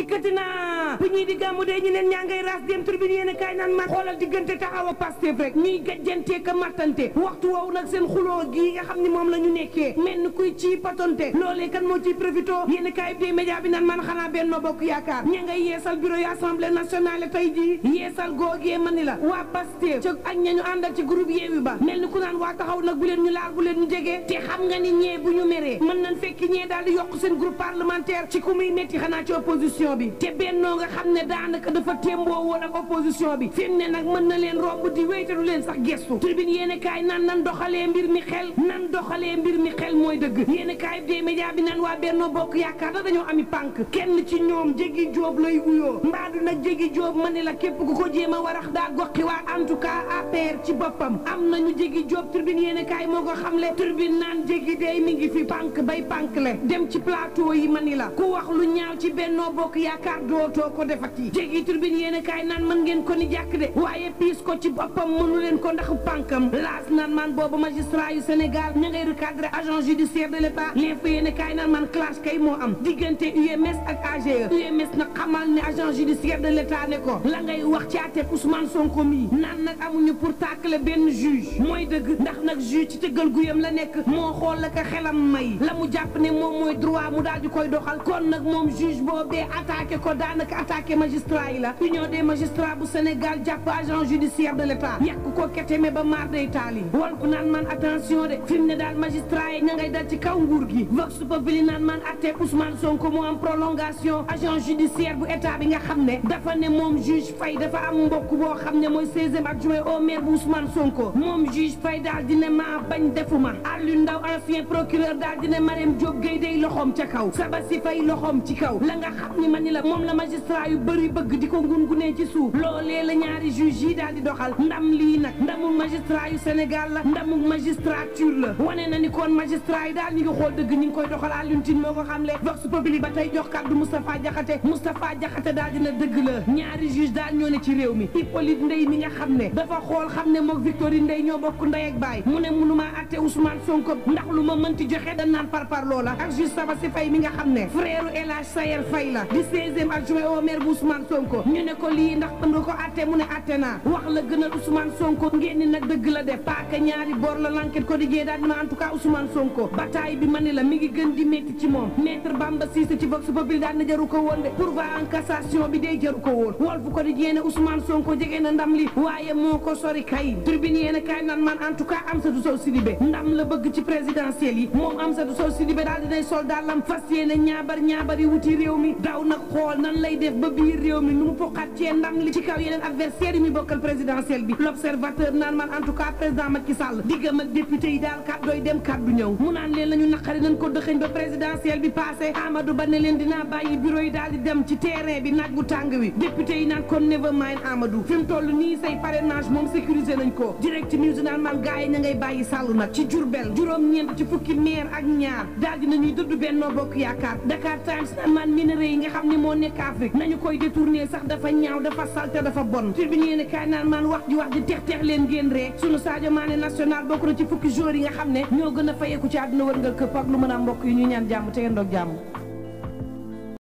dikkati naa bu ñuy di gàmmu dee ñu leen ñaa ngay raas dem tribune yéen kaay naan man xoolal diggante taxaw a Pastef rek ñuy gajjantee ka mattante waxtu woowu nag seen xuloo gi nga xam ne moom la ñu nekkee mel ni kuy ci patonte loolee kan moo ciy profito yéen kaay bi média bi naan man xanaa Benno Bokk Yaakaar ña ngay yeesal bureau yu assemblée nationale tey jii yeesal googee ma ni la waa Pastef ca ak ñañu àndal ci groupe Yewwi ba mel ni ku naan waa taxaw nag bu leen ñu laal bu leen ñu jege te xam nga ni ñee bu ñu meree mën nañ fekki ñee daal di yokk seen groupe parlementaire ci ku muy metti xanaa ci opposition bi te Benno nga xam ne daanaka dafa témboo woon ak opposition bi fi mu ne nag mën na leen romb di wéytalu leen sax gestu tribune yéen kaay nan doxalee mbir mi xel nan doxalee mbir mi xel mooy dëgg yéen kaay des médias bi nan waa Benno Bokk Yaakaar da dañoo ami pànk kenn ci ñoom Jégi Jóob lay wuyoo mbaadu nag Jégi Jóob ma ne la képp ku ko jéem a warax daa goxi waa en tout cas APR ci boppam am nañu Jégi Jóob tribune yéen kaay moo ko xamle tribune naan Jégi day mi ngi fi pànk bay pànk le dem ci plateau yi ma ni la ku wax lu ñaaw ci Benno Bokk Yaakaar dootoo ko defati Jégi tribune yéen kaay naan mën ngeen ko ni jàkk de waaye piis ko ci boppam mënu leen ko ndax pànkam laas naan man boobu magistrat yu Sénégal ña ngay recadrer agent judiciaire de l'État l'info yéen kaay naan man clash kay moo am diggante UMS ak AGE UMS nag xamal ne agent judiciaire de l'État ne ko la ngay wax ci àtte Ousmane Sonko mi naan nag amuñu pour tàkkale benn juge mooy dëgg ndax nag juge ci tëggal guyam la nekk moo xool la ko xelam may la mu jàpp ne moom mooy droit mu daal di koy doxal kon nag moom juge boobee attaqué ko daanaka attaqué magistrat yi la union des magistrats bu Sénégal jàpp agent judiciaire de l'État yàq ko keteme ba maar day taal yi wal ku naan man attention de fi mu ne daal magistrat yi ña ngay dal ci kaw nguur gi vox populi naan man atte Ousmane Sonko moo am prolongation agent judiciaire bu état bi nga xam ne dafa ne moom juge Faye dafa am mbokk boo xam ne mooy 16e adjoint au maire bu Ousmane Sonko moom juge Faye daal di ne maa bañ defuma Aliou Ndao ancien procureur daal di ne Marème Diop Gueye day loxoom ca kaw Sabassi Faye loxoom ci kaw la nga xam ni ma ni la moom la magistrat yu bëri bëgg di ko ngungunee ci suuf loolee la ñaari juge yi daal di doxal ndam lii nag ndamul magistrat yu Sénégal la ndamul magistrature la wane na ni kon magistrat yi daal ñi ngi xool dëgg ñi ngi koy doxal Alioune Tine moo ko xamle vox populi ba tey jox kàddu Moustapha Diakhaté daal dina dëgg la ñaari juge daal ñoo ne ci réew mi Hippolyte Ndeye mi nga xam ne dafa xool xam ne mook Victorine Ndeye ñoo bokk ndey ak baay mu ne mënumaa atte Ousmane Sonko ndax lu ma mënti joxe dañ naan par loola ak juge Sabassi Faye mi nga xam ne frère El Hadj Sayer Faye la di 16e adjoint au maire bu Ousmane Sonko ñu ne ko lii ndax mën nga ko atte mu ne atte naa wax la gënal Ousmane Sonko ngeen ni nag dëgg la def paaka ñaari boor la l'enquête quotidien daal dina en tout cas Ousmane Sonko bataille bi ma ne la mi ngi gën di métti ci moom maître Bamba Cissé ci vox populi daal na jaru ko woon de pourvoi en cassation bi day jaru ko woon Walf Quotidien ne Ousmane Sonko jege na ndam li waaye moo ko sori kay tribune yéen kaay naan man en tout cas Amsatou Sow Sidibé ndam la bëgg ci présidentielle yi moom Amsatou Sow Sidibé daal dinay sol daalam fas yéene ñaabar yi wuti réew mi daw nag xool nan lay def ba biir réew mi nu mu foqat cee ndam li ci kaw yeneen adversaire yi mi bokkal présidentielle bi l'observateur naan man en tout cas président Macky Sall diggam ak député yi daal kàddooy dem kàddu ñëw mu naan leen la ñu naqari nañ ko dëxëñ ba présidentielle bi passé Amadou Ba ne leen dinaa bàyyi bureau yi daal di dem ci terrain bi naaj bu tàng wi député yi naan kon never mind Amadou fi mu toll nii say parrainage moom sécurisé nañ ko direct news naan man gars yi ña ngay bàyyi Sall nag ci Diourbel juróom-ñeent ci fukki maire ak ñaar daal di nañuy dëddu Benno Bokk Yaakaar Dakar Times naan man minerais yi nga xam ne moo nekk Afrique nañu koy détourné sax dafa ñaaw dafa salte dafa bon tribune yéen kaay naan man wax ji tex leen ngeen ree sunu Sadio Mané national bokk na ci fukki joueurs yi nga xam ne ñoo gën a fayeeku ci àdduna wërngal këpp ak lu mën a mbokk yi ñu ñaan jàmm te ngeen doog jàmm